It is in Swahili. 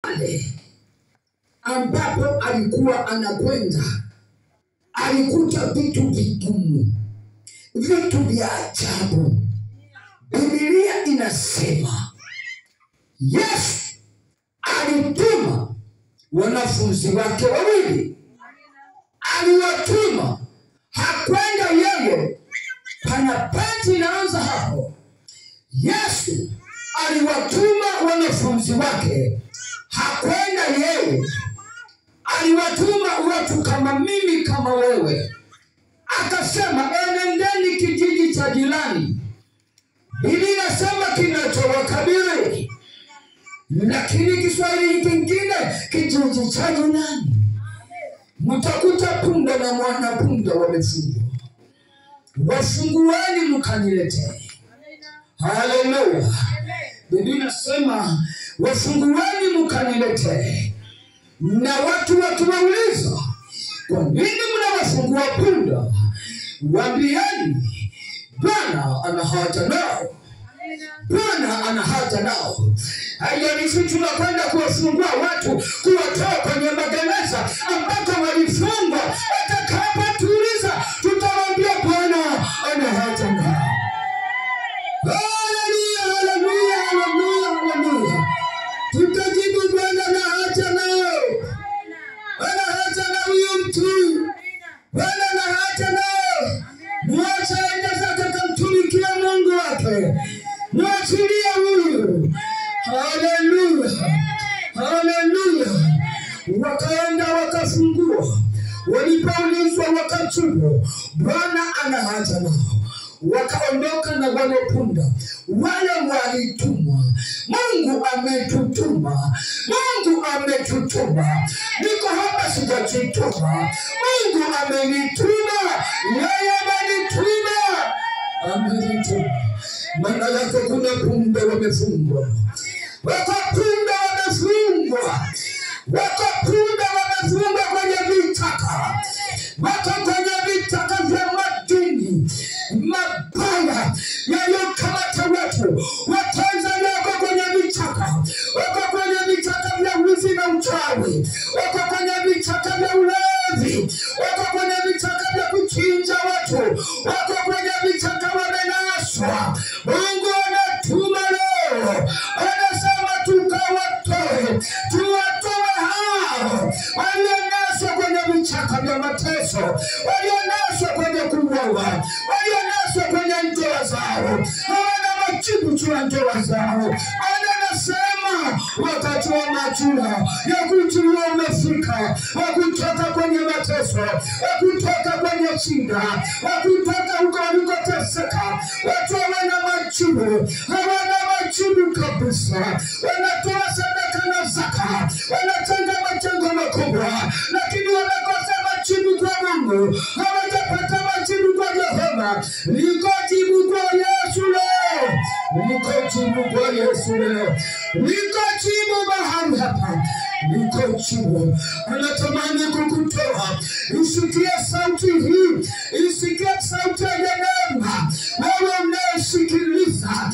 Pale ambapo alikuwa anakwenda alikuta vitu vigumu, vitu vya ajabu. Biblia inasema Yesu alituma wanafunzi wake wawili. Aliwatuma, hakwenda yeye. Pana pati inaanza hapo. Yesu aliwatuma wanafunzi wake, hakwenda yeye. Aliwatuma watu kama mimi, kama wewe. Akasema enendeni kijiji cha jirani. Biblia inasema kinachowakabili, lakini Kiswahili kingine kijiji cha jirani. Mtakuta punda na mwana punda wamefungwa, wafungueni mkaniletee. Haleluya. Biblia inasema wafungueni mkaniletee. Na watu wakiwauliza kwa nini mnawafungua punda, waambieni Bwana ana haja nao. Bwana ana haja nao. Haijalishi tunakwenda kuwafungua watu, kuwatoa kwenye magereza ambako walifungwa. Atakapotuuliza tutawaambia Bwana ana haja nao. Haleluya, haleluya, haleluya, haleluya. Tutajibu Bwana ana haja nao. Ana haja na huyu mtu. Bwana ana haja nao. Mwache aende zake akamtumikia Mungu wake. Mwachilie huyu. Haleluya, haleluya. Wakaenda wakafungua. Walipoulizwa wakajibu Bwana ana haja nao. Wakaondoka na wale punda. Wale walitumwa. Mungu ametutuma. Mungu ametutuma. Niko hapa sijajituma. Mungu amenituma. Yeye amenituma. Amenituma. Maana yake kuna punda wamefungwa. Wako punda wamefungwa. Wako punda wamefungwa kwenye vichaka. Wako kwenye vichaka vya madini mabaya yaliyokamata watu. Watanzania wako kwenye vichaka. Wako kwenye vichaka vya wizi na uchawi. Wako kwenye vichaka vya ulevi. Wako kwenye vichaka vya kuchinja watu. Wako kwenye vichaka wamenaswa. Mungu anatuma leo, anasema tukawatoe, tuwatoe hao walionaswa kwenye vichaka vya mateso, walionaswa kwenye kuuawa, walionaswa kwenye ndoa zao, hawana majibu juu ya ndoa zao. Anasema wakati wa majira ya kutulia umefika, wa kutoka kwenye mateso, wa kutoka kwenye shida, wa kutoka huko walikoteseka. Watu hawana majibu, hawana majibu kabisa. Wanatoa sadaka na zaka, wanajenga majengo makubwa, lakini wanakosa majibu kwa Mungu. Hawajapata majibu kwa Yehova. Liko jibu kwa Yesu leo. Liko jibu kwa Yesu leo. Liko jibu mahali hapa. Liko jibu. Anatamani kukutoa. Isikie sauti hii. Isikie sauti ya neema. Wewe unayesikiliza,